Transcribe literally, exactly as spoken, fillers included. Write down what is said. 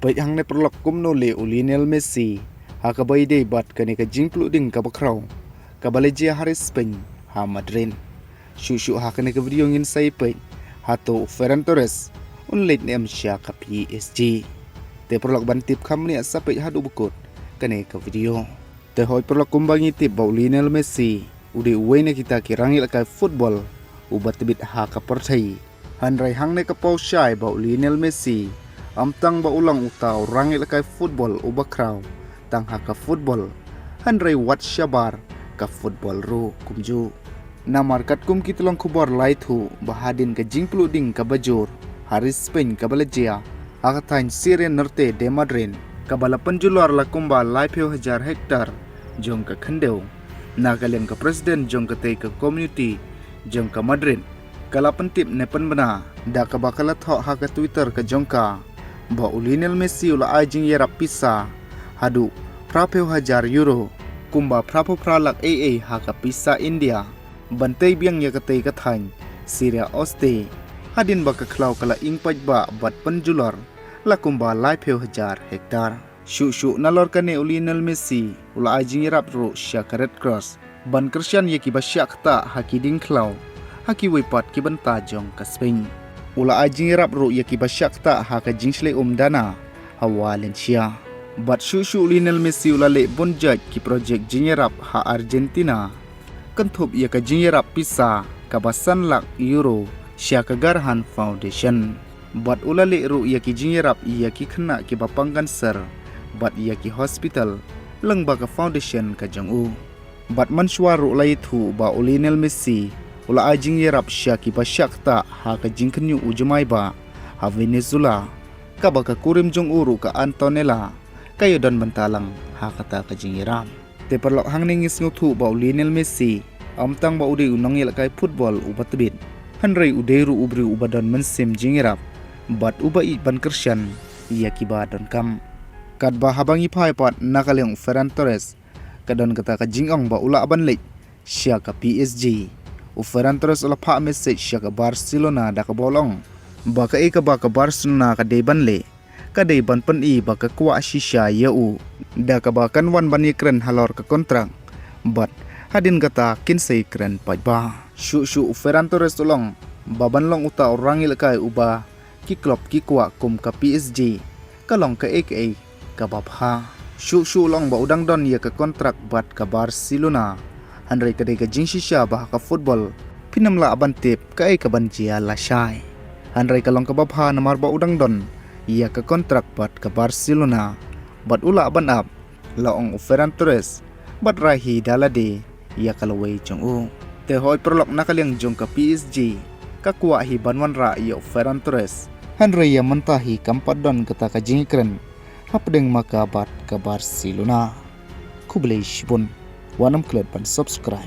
Peit hangne paralok kumno leh u Lionel Messi ha kaba ïadei bad kane ka jingpluh ding kaba khraw kaba la jia ha ri Spain ha Madrid. Shuh shuh ha kane ka video ngin sa ïa peit hato u Ferran Torres un leit ne em sha ka P S G. Te paralok ban tip kham bniah sa peit haduh ba kut kane ka video. Te hooid paralok kumba ngi tip ba u Lionel Messi u dei uwei na kita ki rangïalehkai football uba tbit ha ka pyrthei. Hynrei hangne ka paw shai ba u Lionel Messi ym tang ba u long uta u rangïalehkai football uba khraw tang ha ka football, hynrei wat shabar ka football ruh kumjuh. Namar katkum ki tyllong khubor la ïathuh ba hadien ka jingpluh ding kaba jur ha ri Spain kaba la jia ha ka thaiñ Sierra Norte de Madrid, kaba la pynjulor la kumba laiphew hajar hektar jong ka khyndew, na ka liang ka president jong katei ka community jong ka Madrid ka la pyntip ne pynbna da kaba ka la thoh ha ka Twitter ka jong ka ba u Lionel Messi u la ai jingïarap pisa haduh phraphew hajar euro, kumba phraphew phra lak ei ei ha ka pisa India, ban tei biang ïa katei ka thaiñ Sierra Norte, hadien ba ka khlaw ka la ing paidbah bad pynjulor la kumba laiphew hajar hektar. Shuh shuh nalor kane u Lionel Messi u la ai jingïarap ruh sha ka Red Cross ban kyrshan ïa kiba shah ktah ha ki dieng khlaw ha kiwei pat ki bynta jong ka Spain. U la ai jingïarap ruh ïa kiba shah ktah ha ka jingshlei um dana ha Valencia. Bad shuh shuh u Lionel Messi u la leh bun jait ki projek jingïarap ha Argentina, kynthup ïa ka jingïarap pisa kaba san lak euro sha ka Garhan Foundation. Bad u la leh ruh ïa ki jingïarap ïa ki khynnah kiba pang cancer bad ïa ki hospital lyngba ka foundation ka jong u. Bad mynshuwa ruh la ïathuh ba u Lionel Messi u la ai jingïarap sha kiba shah ktah ha ka jingkhynñiuh u jumai bah ha Venezuela, kaba ka kurim jong u ruh ka Antonella ka ïadon bynta lang ha kata ka jingïarap. Te paralok hangne ngi sngewthuh ba u Lionel Messi ym tang ba u dei u nongïalehkai football uba tbit, hynrei u dei ruh u briew uba don mynsiem jingïarap bad uba ïeit ban kyrshan ïa kiba donkam. Katba haba ngi phai pat na ka liang u Ferran Torres, ka don kata ka jingong ba u lah ban leit sha ka P S G. U Ferran Torres u la phah message sha ka Barcelona da kaba u la ong ba kaei kaba ka Barcelona ka dei ban leh ka dei ban pyni ba ka kwah shisha ïa u, da kaba kan wan ban ïakren halor ka kontrak bad hadien kata kin sa ïakren paidbah. Shuh shuh u Ferran Torres u la ong ba ban long uta u rangïalehkai uba ki klub ki kwah kum ka P S G ka long kaei kaei kaba bha. Shuh shuh u la ong ba u dang don ïa ka kontrak bad ka Barcelona, hynrei ka dei ka jingshisha ba ha ka football phin ym lah ban tip kaei kaban jia lashai. Hynrei ka long kaba bha namar ba u dang don ïa ka kontrak bad ka Barcelona bad u lah ban ap, la ong u Ferran Torres bad rai hi da lade ïa ka lawei jong u. Te hooid paralok, na ka liang jong ka P S G ka kwah hi ban wanrah ïa u Ferran Torres, hynrei ïa mynta hi kam pat don kata ka jingïakren hapdeng ma ka bad ka Barcelona. Khublei shibun, wat nym klet ban subscribe.